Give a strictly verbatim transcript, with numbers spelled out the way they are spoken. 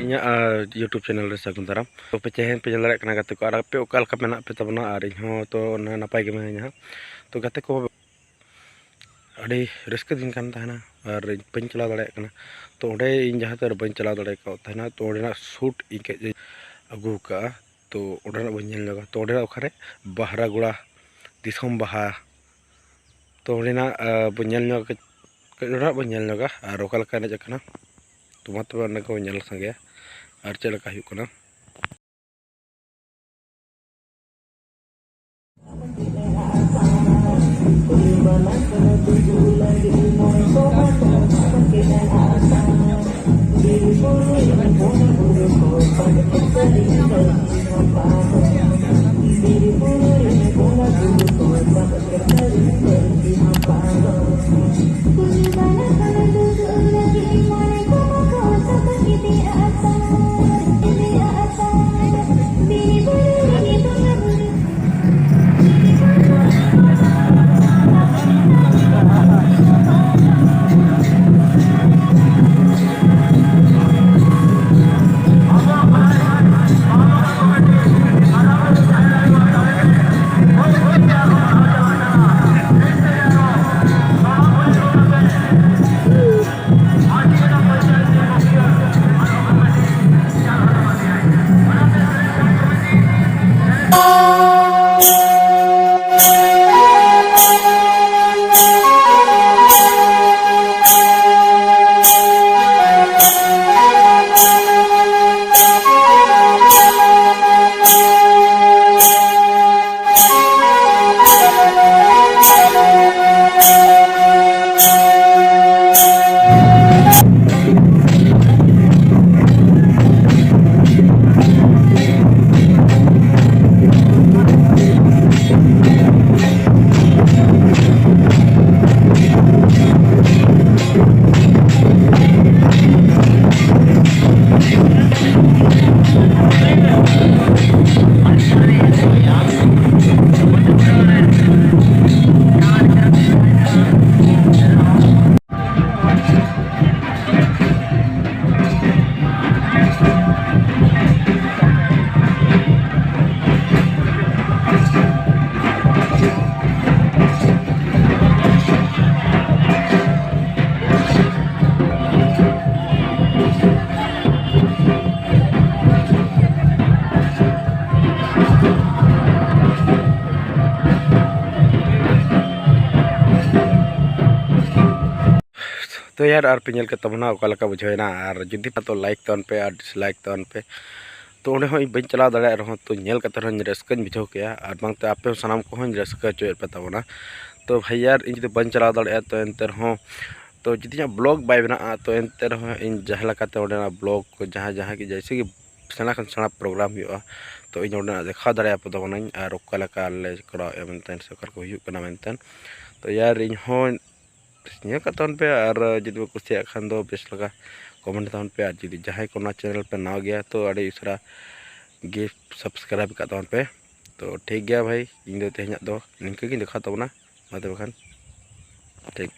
ᱤᱧᱟᱹᱜ YouTube channel ᱨᱮ ᱥᱟᱹᱜᱩᱱ ᱫᱟᱨᱟᱢ᱾ ᱛᱚ ᱯᱮ ᱛᱮᱦᱮᱧ ᱯᱮ ᱧᱮᱞ ᱫᱟᱲᱮᱭᱟᱜ ᱠᱟᱱᱟ ᱜᱟᱛᱮ ᱠᱚ, ᱟᱨ ᱟᱯᱮ ᱚᱠᱟ ᱞᱮᱠᱟ ᱢᱮᱱᱟᱜ ᱯᱮ ᱛᱟᱵᱚᱱᱟ? ᱟᱨ ᱤᱧ ᱦᱚᱸ ᱛᱚ ᱱᱟᱯᱟᱭ ᱜᱮ ᱢᱤᱱᱟᱹᱧᱟ ᱦᱟᱸᱜ᱾ ᱛᱚ ᱜᱟᱛᱮ ᱠᱚ, ᱟᱹᱰᱤ ᱨᱟᱹᱥᱠᱟᱹ ᱫᱤᱱ ᱠᱟᱱ ᱛᱟᱦᱮᱱᱟ, ᱟᱨ ᱵᱟᱹᱧ ᱪᱟᱞᱟᱣ ᱫᱟᱲᱮᱭᱟᱜ ᱠᱟᱱᱟ᱾ ᱛᱚ ᱚᱸᱰᱮ ᱤᱧ ᱡᱟᱦᱟᱸ ᱛᱮ ᱵᱟᱹᱧ ᱪᱟᱞᱟᱣ ᱫᱟᱲᱮ ᱠᱟᱣᱫ ᱛᱟᱦᱮᱱᱟ, ᱛᱚ ᱚᱸᱰᱮᱱᱟᱜ ᱥᱩᱴ ᱤᱧ ᱠᱟᱹᱡ ᱟᱹᱜᱩ ᱟᱠᱟᱫᱼᱟ᱾ ᱛᱚ ᱚᱸᱰᱮᱱᱟᱜ ᱵᱚᱱ ᱧᱮᱞ ᱧᱚᱜᱟ᱾ ᱛᱚ ᱚᱸᱰᱮᱱᱟᱜ ᱚᱠᱟᱨᱮ ᱵᱟᱦᱨᱟᱜᱚᱲᱟ ᱫᱤᱥᱚᱢ ᱵᱟᱦᱟ, ᱛᱚ ᱚᱸᱰᱮᱱᱟᱜ ᱵᱚᱱ ᱧᱮᱞ ᱧᱚᱜᱟ, ᱠᱟᱹᱡ ᱚᱸᱰᱮᱱᱟᱜ ᱵᱚᱱ ᱧᱮᱞ ᱧᱚᱜᱟ ᱟᱨ ᱚᱠᱟ ᱞᱮᱠᱟ ᱮᱱᱮᱡ ᱟᱠᱟᱱᱟ᱾ ᱛᱚ ᱢᱟ ᱛᱚᱵᱮ ᱚᱸᱰᱮ ᱠᱚ ᱧᱮᱞ ᱥᱟᱸᱜᱮᱭᱟ ᱟᱨ ᱪᱮᱫ ᱞᱮᱠᱟ ᱦᱩᱭᱩᱜ ᱠᱟᱱᱟ᱾ ᱛᱚ ᱭᱟᱨ, ᱟᱨ ᱯᱮ ᱧᱮᱞ ᱠᱮᱫ ᱛᱟᱵᱚᱱᱟ ᱚᱠᱟ ᱞᱮᱠᱟ ᱵᱩᱡᱷᱟᱹᱣ ᱮᱱᱟ, ᱟᱨ ᱡᱩᱫᱤ ᱯᱮ ᱛᱚ ᱞᱟᱭᱤᱠ ᱛᱟᱵᱚᱱ ᱯᱮ ᱟᱨ ᱰᱤᱥᱞᱟᱭᱤᱠ ᱛᱟᱵᱚᱱ ᱯᱮ᱾ ᱛᱚ ᱚᱸᱰᱮ ᱦᱚᱸ ᱤᱧ ᱵᱟᱹᱧ ᱪᱟᱞᱟᱣ ᱫᱟᱲᱮᱭᱟᱜ ᱨᱮᱦᱚᱸ, ᱛᱚ ᱧᱮᱞ ᱠᱟᱛᱮ ᱨᱮᱦᱚᱸ ᱨᱟᱹᱥᱠᱟᱹᱧ ᱵᱩᱡᱷᱟᱹᱣ ᱠᱮᱭᱟ, ᱟᱨ ᱵᱟᱝᱛᱮ ᱟᱯᱮ ᱦᱚᱸ ᱥᱟᱱᱟᱢ ᱠᱚᱦᱚᱸᱧ ᱨᱟᱹᱥᱠᱟᱹ ᱦᱚᱪᱚᱭᱮᱫ ᱯᱮ ᱛᱟᱵᱚᱱᱟ᱾ ᱛᱚ ᱵᱷᱟᱭ ᱭᱟᱨ, ᱤᱧ ᱡᱩᱫᱤ ᱵᱟᱹᱧ ᱪᱟᱞᱟᱣ ᱫᱟᱲᱮᱭᱟᱜᱼᱟ, ᱛᱚ ᱮᱱᱛᱮ ᱨᱮᱦᱚᱸ, ᱛᱚ ᱡᱩᱫᱤ ᱤᱧᱟᱹᱜ ᱵᱞᱚᱜ ᱵᱟᱭ ᱵᱮᱱᱟᱜᱼᱟ, ᱛᱚ ᱮᱱᱛᱮ ᱨᱮᱦᱚᱸ ᱤᱧ ᱡᱟᱦᱟᱸ ᱞᱮᱠᱟᱛᱮ ᱚᱸᱰᱮᱱᱟᱜ ᱵᱞᱚᱜ ᱠᱚ ᱡᱟᱦᱟᱸ ᱡᱟᱦᱟᱸ ᱜᱮ ᱡᱮᱭᱥᱮ ᱠᱤ ᱥᱮᱬᱟ ᱠᱷᱚᱱ ᱥᱮᱬᱟ ᱯᱨᱳᱜᱨᱟᱢ ᱦᱩᱭᱩᱜᱼᱟ, ᱛᱚ ᱤᱧ ᱚᱸᱰᱮᱱᱟᱜ ᱫᱮᱠᱷᱟᱣ ᱫᱟᱲᱮᱭᱟᱯᱮ ᱛᱟᱵᱚᱱᱟᱹᱧ, ᱟᱨ ᱚᱠᱟ ᱞᱮᱠᱟ ᱞᱮ ᱠᱚᱨᱟᱣᱮᱫᱼᱟ ᱢᱮᱱᱛᱮ ᱥᱮ ᱚᱠᱟ ᱞᱮᱠᱟ ᱦᱩᱭᱩᱜ ᱠᱟᱱᱟ ᱢᱮᱱᱛᱮ᱾ ᱛᱚ ᱭᱟᱨ, ᱤᱧ ᱦᱚᱸ ᱧᱮᱞ ᱠᱟᱜ ᱛᱟᱵᱚᱱ ᱯᱮ, ᱟᱨ ᱡᱩᱫᱤ ᱯᱮ ᱠᱩᱥᱤᱭᱟᱜ ᱠᱷᱟᱱ ᱫᱚ ᱵᱮᱥ ᱞᱮᱠᱟ ᱠᱚᱢᱮᱱᱴ ᱛᱟᱵᱚᱱ ᱯᱮ, ᱟᱨ ᱡᱩᱫᱤ ᱡᱟᱦᱟᱸᱭ ᱠᱚ ᱱᱚᱣᱟ ᱪᱮᱱᱮᱞ ᱯᱮ ᱱᱟᱣᱟ ᱜᱮᱭᱟ, ᱛᱚ ᱟᱹᱰᱤ ᱩᱥᱟᱹᱨᱟ ᱜᱮ ᱥᱟᱵᱥᱠᱨᱟᱭᱤᱵ ᱠᱟᱜ ᱛᱟᱵᱚᱱ ᱯᱮ᱾ ᱛᱚ ᱴᱷᱤᱠ ᱜᱮᱭᱟ ᱵᱷᱟᱭ, ᱤᱧ ᱫᱚ ᱛᱮᱦᱮᱧᱟᱜ ᱫᱚ ᱱᱤᱝᱠᱟᱹ ᱜᱤᱧ ᱫᱮᱠᱷᱟᱣ ᱛᱟᱵᱚᱱᱟ, ᱢᱟ ᱛᱚᱵᱮ ᱠᱷᱟᱱ ᱴᱷᱤᱠ᱾